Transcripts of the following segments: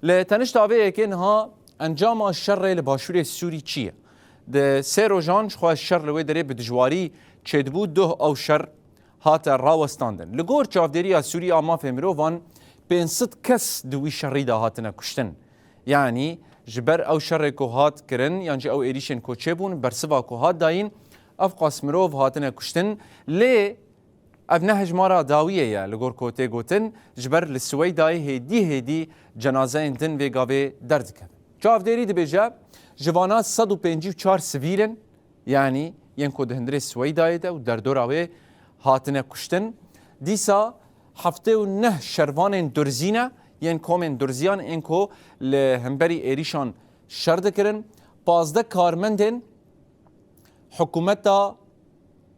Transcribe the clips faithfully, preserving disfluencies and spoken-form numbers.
Li tenişta vê yekê niha encama şerê li başûrê Sûrî çi ye? Di sê rojan ji xwe şer li wê derê bi dijwarî çêdibû, duh ew şer hate rawestandin. Li gor çavdêriya Sûrî a mafê mirovan, pênc sed kes di wî şerî de hatine kuştin. Yanî ji ber ew şerê ku hat kirin yan jî ew êrîşên ku çêbûn, bersiva ku hat dayîn, ev qas mirov hatine kuştin. Lê ev ne hejmara dawiyê ye, li gor ku tê gotin, ji ber li Siweydayê hêdî hêdî cenazeyên din vê gavê derdikevin. Çavdêrî dibêje, ji vana sed û pêncî û çar sivîl in, yanî yên ku di hundirê Siweydayê de û derdora wê hatine kuştin. Dîsa heftê û neh şervanên Durzî ne, yên komên Durziyan ên ku li hemberî êrîşan şer dikirin. Pazdeh karmendên hikûmeta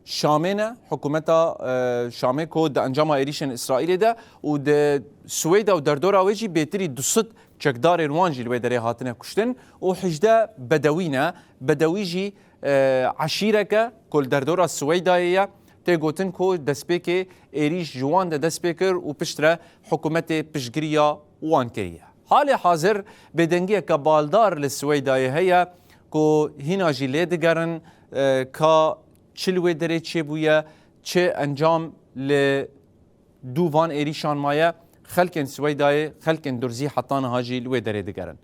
Şamê ne, hikûmeta, e, Şamê ku di encama êrîşên Îsraîlê de û di Siweyda û derdora wê jî bêtirî du sed çekdarên wan jî li wê derê hatine kuştin û hejdeh bedewî ne. Bedewî jî, e, eşîreke ku li derdora Siweydayê ye. Tê gotin ku destpêkê êrîş ji wan de dest pê kir û piştre hikûmetê piştgiriya wan kiriye. Halê hazir bêdengiyeke baldar li Siweydayê heye ku hîna jî lê digerin, e, ka çi li wê derê çêbûye, çi encam li dû van êrîşan maye. Xelkên Siweydayê, xelkên Durzî heta niha jî li wê derê digerin.